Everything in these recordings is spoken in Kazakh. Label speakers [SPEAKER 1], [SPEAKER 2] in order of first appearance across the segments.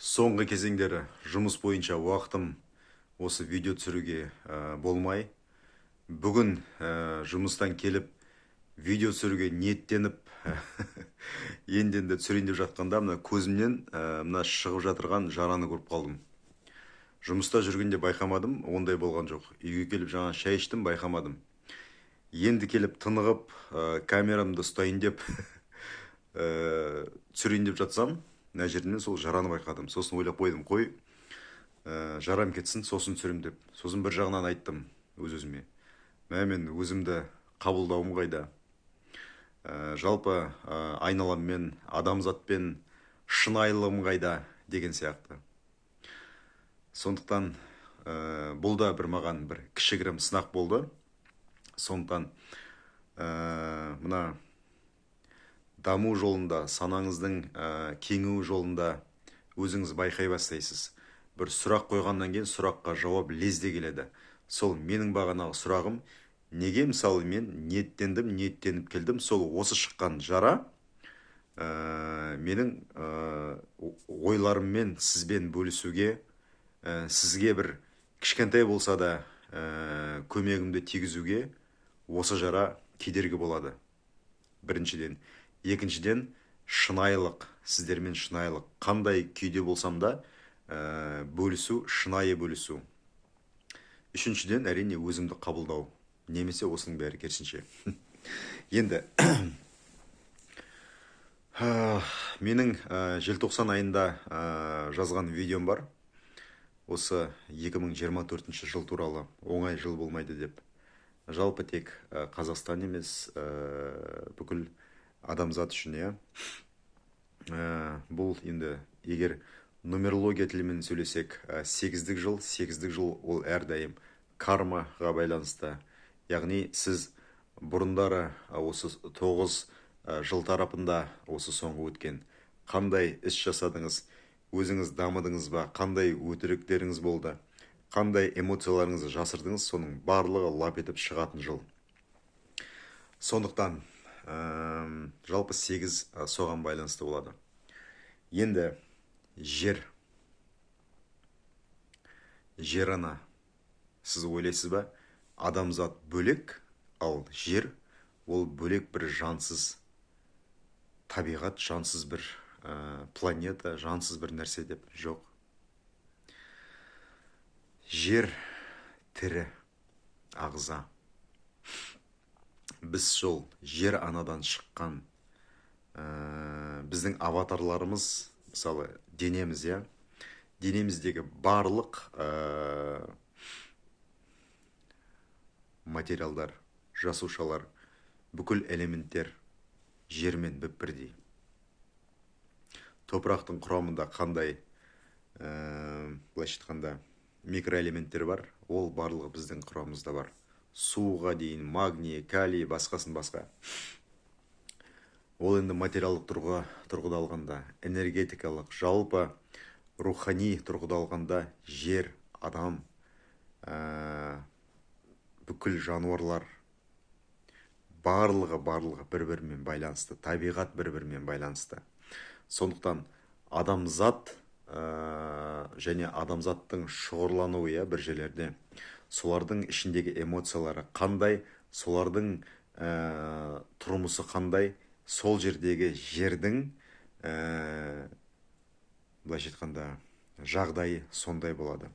[SPEAKER 1] Соңғы кезеңдері жұмыс бойынша уақытым осы видео түсіруге болмай, бүгін жұмыстан келіп видео түсіруге ниеттеніп, енді түсірейін деп жатқанда, мына көзімнен мына шығып жатырған жараны көріп қалдым. Жұмыста жүргенде байқамадым, ондай болған жоқ. Үйге келіп жаңа шай іштім, байқамадым. Енді келіп тынығып, камерамды ұстайын деп, түсірейін деп жатсам, мына жерімнен сол жараны байқадым. Сосын ойлап қойдым, қой, жарам кетсін, сосын түсіремін деп. Сосын бір жағынан айттым өз өзіме: мә, мен өзімді қабылдауым қайда? Жалпы айналаммен, адамзатпен шынайылығым қайда деген сияқты. Сондықтан бұл да бір маған бір кішігірім сынақ болды. Сондықтан мына даму жолында, санаңыздың кеңеу жолында өзіңіз байқай бастайсыз. Бір сұрақ қойғаннан кейін сұраққа жауап лезде келеді. Сол менің бағанағы сұрағым: неге, мысалы, мен ниеттендім, ниеттеніп келдім, сол осы шыққан жара менің ойларыммен сізбен бөлісуге, сізге бір кішкентай болса да көмегімді тигізуге осы жара кедергі болады, біріншіден. Екіншіден, шынайылық, сіздермен шынайылық, қандай күйде болсам да, бөлісу, шынайы бөлісу. Үшіншіден, әрине, өзімді қабылдау немесе осының бәрі керісінше. Енді менің желтоқсан айында жазған видеом бар осы 2024 жыл туралы, оңай жыл болмайды деп. Жалпы тек Қазақстан емес, бүкіл адамзат үшін, иә. Бұл енді егер нумерология тілімен сөйлесек, сегіздік жыл. Сегіздік жыл ол әрдайым кармаға байланысты, яғни сіз бұрындары осы 9 жыл тарапында, осы соңғы өткен қандай іс жасадыңыз, өзіңіз дамыдыңыз ба, қандай өтіріктеріңіз болды, қандай эмоцияларыңызды жасырдыңыз, соның барлығы лап етіп шығатын жыл. Сондықтан жалпы 8 соған байланысты болады. Енді жер, жер ана. Сіз ойлайсыз ба, адамзат бөлек, ал жер ол бөлек бір жансыз табиғат, жансыз бір планета, жансыз бір нәрсе деп? Жоқ, жер тірі ағза. Біз сол жер анадан шыққан, біздің аватарларымыз, мысалы, денеміз, иә, денеміздегі барлық материалдар, жасушалар, бүкіл элементтер жермен біп бірдей. Топырақтың құрамында қандай, былайша айтқанда, микроэлементтер бар, ол барлығы біздің құрамымызда бар, суға дейін, магний, калий, басқасын басқа. Ол енді материалдық тұрғыда алғанда, энергетикалық, жалпы рухани тұрғыда алғанда, жер, адам, бүкіл жануарлар, барлығы бір бірімен байланысты, табиғат бір бірімен байланысты. Сондықтан адамзат және адамзаттың шоғырлануы, иә, бір жерлерде солардың ішіндегі эмоциялары қандай, солардың тұрмысы қандай, сол жердегі жердің, былайша айтқанда, жағдайы сондай болады.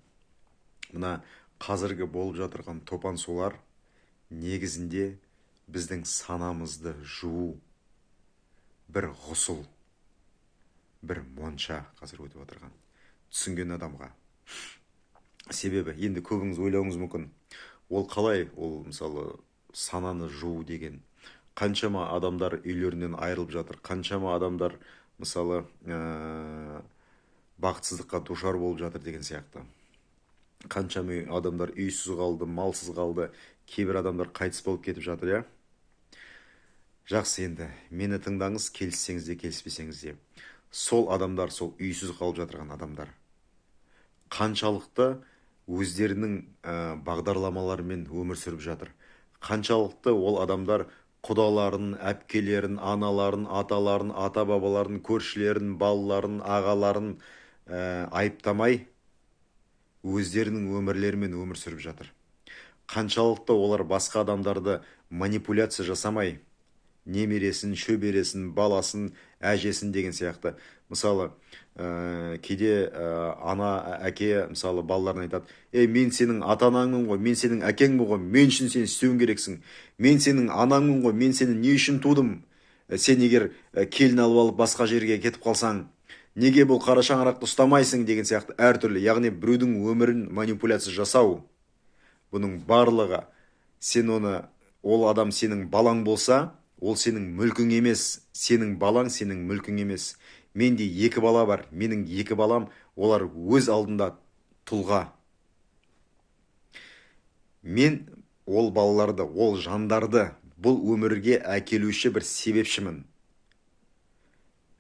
[SPEAKER 1] Мына қазіргі болып жатырған топан сулар негізінде біздің санамызды жуу, бір ғұсыл, бір монша қазір өтіп отырған, түсінген адамға. Себебі енді көбіңіз ойлауыңыз мүмкін: ол қалай, ол, мысалы, сананы жуу деген, қаншама адамдар үйлерінен айырылып жатыр, қаншама адамдар, мысалы, бақытсыздыққа душар болып жатыр деген сияқты, қаншама адамдар үйсіз қалды, малсыз қалды, кейбір адамдар қайтыс болып кетіп жатыр, иә. Жақсы, енді мені тыңдаңыз, келіссеңіз де, келіспесеңіз де. Сол адамдар, сол үйсіз қалып жатырған адамдар қаншалықты өздерінің бағдарламаларымен өмір сүріп жатыр, қаншалықты ол адамдар құдаларын, әпкелерін, аналарын, аталарын, ата бабаларын, көршілерін, балаларын, ағаларын, айыптамай өздерінің өмірлерімен өмір сүріп жатыр. Қаншалықты олар басқа адамдарды манипуляция жасамай, немересін, шөбересін, баласын, әжесін деген сияқты. Мысалы, кейде ана, әке, мысалы, балаларына айтады: «Ей, мен сенің ата-анаңмын ғой, мен сенің әкеңмін ғой, мен үшін сен істеуің керексің, мен сенің анаңмын ғой, мен сені не үшін тудым, сен егер келін алып алып басқа жерге кетіп қалсаң, неге бұл қара шаңырақты ұстамайсың» деген сияқты әртүрлі, яғни біреудің өмірін манипуляция жасау. Бұның барлығы, сен оны, ол адам сенің балаң болса, ол сенің мүлкің емес. Сенің балаң сенің мүлкің емес. Менде 2 бала бар, менің 2 балам, олар өз алдында тұлға. Мен ол балаларды, ол жандарды бұл өмірге әкелуші бір себепшімін.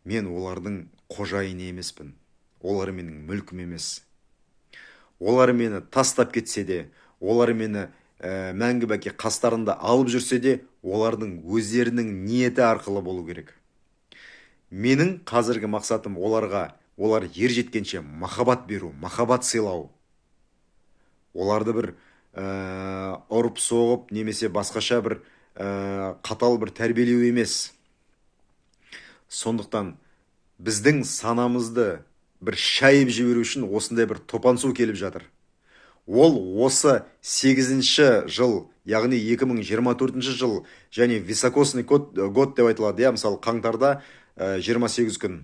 [SPEAKER 1] Мен олардың қожайыны емеспін, олар менің мүлкім емес. Олар мені тастап кетсе де, олар мені мәңгі бәке қастарында алып жүрсе де, олардың өздерінің ниеті арқылы болу керек. Менің қазіргі мақсатым оларға, олар ер жеткенше махаббат беру, махаббат сыйлау. Оларды бір ұрып соғып немесе басқаша бір қатал бір тәрбиелеу емес. Сондықтан біздің санамызды бір шайып жіберу үшін осындай бір топан су келіп жатыр. Ол осы 8-ші жыл, яғни 2024 жыл және високосный год деп айтылады, иә, мысалы, қаңтарда 28 күн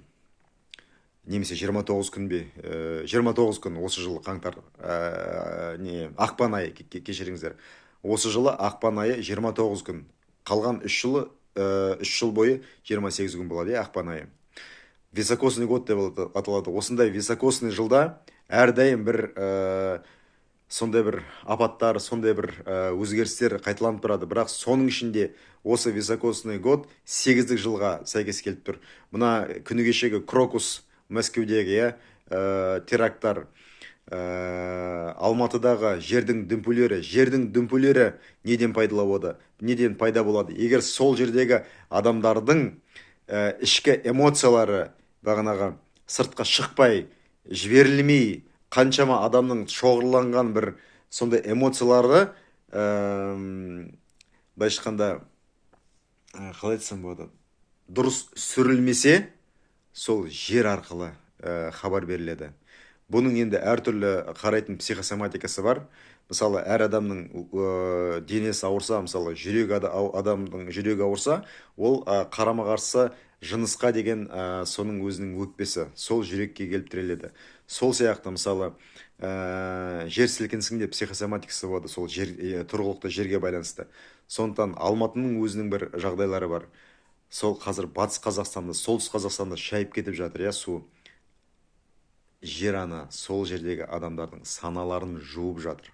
[SPEAKER 1] немесе 29 күн бе, 29 күн осы жылы қаңтар, не, ақпан айы, кешіріңіздер, осы жылы ақпан айы 29 күн. Қалған 3 жылы, 3 жыл бойы 28 күн болады, иә, ақпан айы. Високосный год деп аталады. Осындай високосный жылда әрдайым бір сондай бір апаттар, сондай бір өзгерістер қайталанып тұрады. Бірақ соның ішінде осы високосный год 8-дік жылға сәйкес келіп тұр. Мына күні кешегі Крокус Мәскеудегі, иә, теракттар, Алматыдағы жердің дүмпулері. Жердің дүмпулері неден пайда болады? Неден пайда болады? Егер сол жердегі адамдардың ішкі эмоциялары бағанағы сыртқа шықпай, жіберілмей, қаншама адамның шоғырланған бір сондай эмоциялары, былайша айтқанда, қалай айтсам болады, дұрыс сүрілмесе, сол жер арқылы хабар беріледі. Бұның енді әртүрлі қарайтын психосоматикасы бар. Мысалы, әр адамның денесі ауырса, мысалы, жүрек, адамның жүрегі ауырса, ол қарама-қарсы жынысқа деген соның өзінің өкпесі сол жүрекке келіп тіреледі. Сол сияқты, мысалы, жер сілкінісінің де психосоматикасы болады, сол жер, тұрғылықты жерге байланысты. Сондықтан Алматының өзінің бір жағдайлары бар. Сол қазір Батыс Қазақстанды, Солтүстік Қазақстанды шайып кетіп жатыр, иә, су. Жер ана сол жердегі адамдардың саналарын жуып жатыр.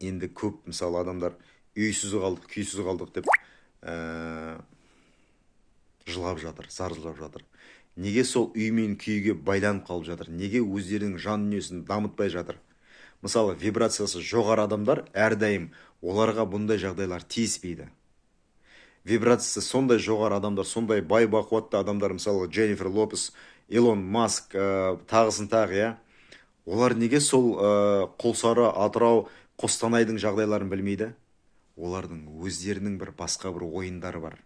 [SPEAKER 1] Енді көп, мысалы, адамдар үйсіз қалдық, күйсіз қалдық деп жылап жатыр, зар жылап жатыр. Неге сол үй мен күйге байланып қалып жатыр? Неге өздерінің жан дүниесін дамытпай жатыр? Мысалы, вибрациясы жоғары адамдар әрдайым, оларға бұндай жағдайлар тиіспейді. Вибрациясы сондай жоғары адамдар, сондай бай бақуатты адамдар, мысалы, Дженнифер Лопес, Илон Маск, тағысын тағы, иә, олар неге сол Құлсары, Атырау, Қостанайдың жағдайларын білмейді? Олардың өздерінің бір басқа бір ойындары бар.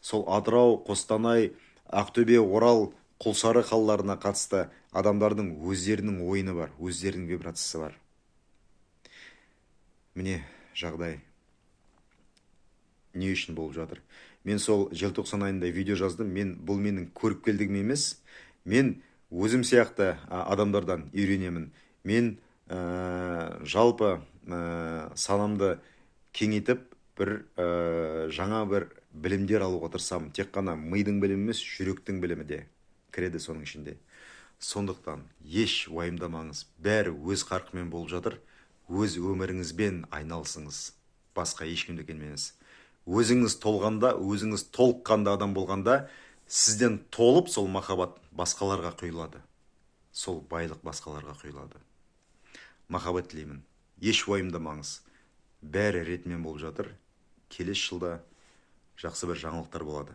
[SPEAKER 1] Сол Атырау, Қостанай, Ақтөбе, Орал, Құлсары қалаларына қатысты адамдардың өздерінің ойыны бар, өздерінің вибрациясы бар. Міне жағдай не үшін болып жатыр. Мен сол желтоқсан айында видео жаздым. Мен бұл менің көріпкелдігім емес, мен өзім сияқты адамдардан үйренемін. Мен жалпы санамды кеңейтіп, бір жаңа бір білімдер алуға тырысамын. Тек қана мидың білімі емес, жүректің білімі де кіреді соның ішінде. Сондықтан еш уайымдамаңыз, бәрі өз қарқынымен болып жатыр. Өз өміріңізбен айналысыңыз, басқа ешкімдікі емес. Өзіңіз толғанда, өзіңіз толыққанды адам болғанда, сізден толып сол махаббат басқаларға құйылады, сол байлық басқаларға құйылады. Махаббат тілеймін, еш уайымдамаңыз, бәрі ретімен болып жатыр. Келесі жылда жақсы бір жаңалықтар болады.